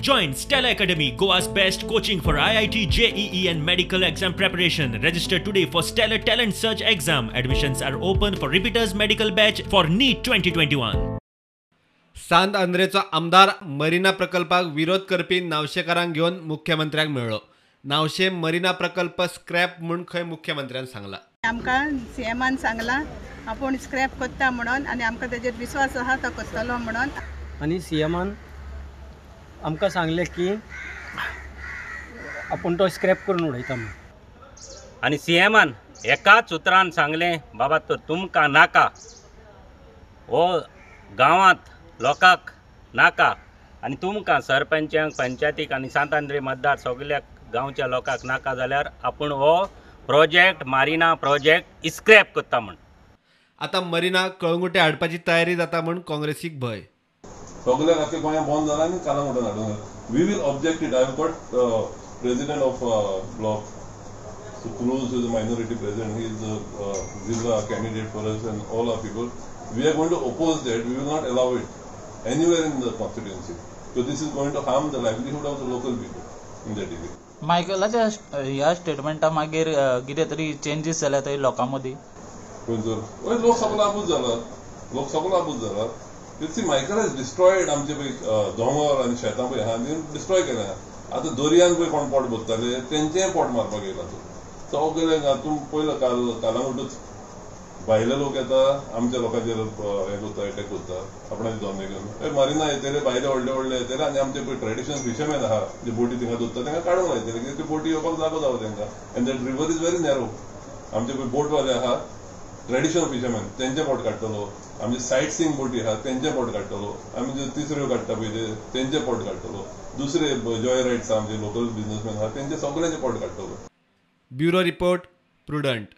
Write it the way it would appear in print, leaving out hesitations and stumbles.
Join Stellar Academy, Goa's best coaching for IIT, JEE and medical exam preparation. Register today for Stellar Talent Search exam. Admissions are open for repeaters medical batch for NEET 2021. सांत आंद्रेचो आमदार marina प्रकल्पाक विरोध करपी नावशेकारांक घेवन मुख्यमंत्र्याक मेळ्ळो. नावशे marina प्रकल्प scrap म्हूण खंय मुख्यमंत्र्यान सांगला. आमकां सीएमान सांगला आपूण स्क्रॅप करता म्हणून आनी आमकां तेजेर विश्वास आसा तो करतलो म्हणून. आनी सीएमान आमकां सांगलें की आपूण तो स्क्रॅप करून उडयता म्हूण. आनी सीएमान एकाच उतरान सांगलें, बाबा तो तुमकां नाका, हो गांवांत लोकांक नाका आनी तुमकां सरपंचांक, पंचायतीक आनी सांत आंद्रे मतदार सगल्या गांवच्या लोकांक नाका जाल्यार आपूण हो प्रोजेक्ट मारिना प्रोजेक्ट स्क्रॅप करता म्हूण. आतां मरिना कळंगुटे हाडपाची तयारी जाता म्हूण काँग्रेसीक भंय. सगळ्याक आख्खे गोंया बंद जाला आनी कालांगुटान हाडूंक. We will object it. I have got president of block Cruz is a minority president, he is zilla candidate for us and all our people. We are going to oppose that. We will not allow it anywhere in the constituency. So this is going to harm the livelihood of the local people in that area. मायकलाच्या ह्या स्टेटमेंटा मागीर कितें तरी changes जाल्या थंय लोकां मदीं. खंयसर लोक सगळो आबूज जाला, लोक सगळो आबूज जाला. सी मायकल हॅज डिस्ट्रॉयड आमचे पळय दोंगर आनी शेतां पळय आहा ती डिस्ट्रॉय केल्या. आतां दर्यान पळय कोण पोट भरताले तेंचेय पोट मारपाक येयला. तो सगळे तूं पळयलो काल कालांगुटूच भायले लोक येता आमच्या लोकांचेर हें करता, एटॅक करता आपणाचे दोने घेवन. मरिना येतले भायले व्हडले व्हडले येतले आनी आमचे पळय ट्रेडिशनल फिशरमॅन आहा जे बोटी थिंगा दोवरता तांकां काडूंक लायतले कित्याक त्यो बोटी येवपाक जागो जावो तांकां. And that river is very narrow. आमचे पळय बोटवाले आहा ट्रेडिशनल फिशरमॅन तेंचे पोट काडटलो, आमचे सायट सिंग बोटी आहा तेंचे पोट काडटलो, आमी जे तिसऱ्यो काडटा पळय तेंचे पोट काडटलो, दुसरे जॉय रायड्स आमचे लोकल बिजनसमॅन आहा तेंचे सगळ्यांचे पोट काडटलो. Bureau report, Prudent.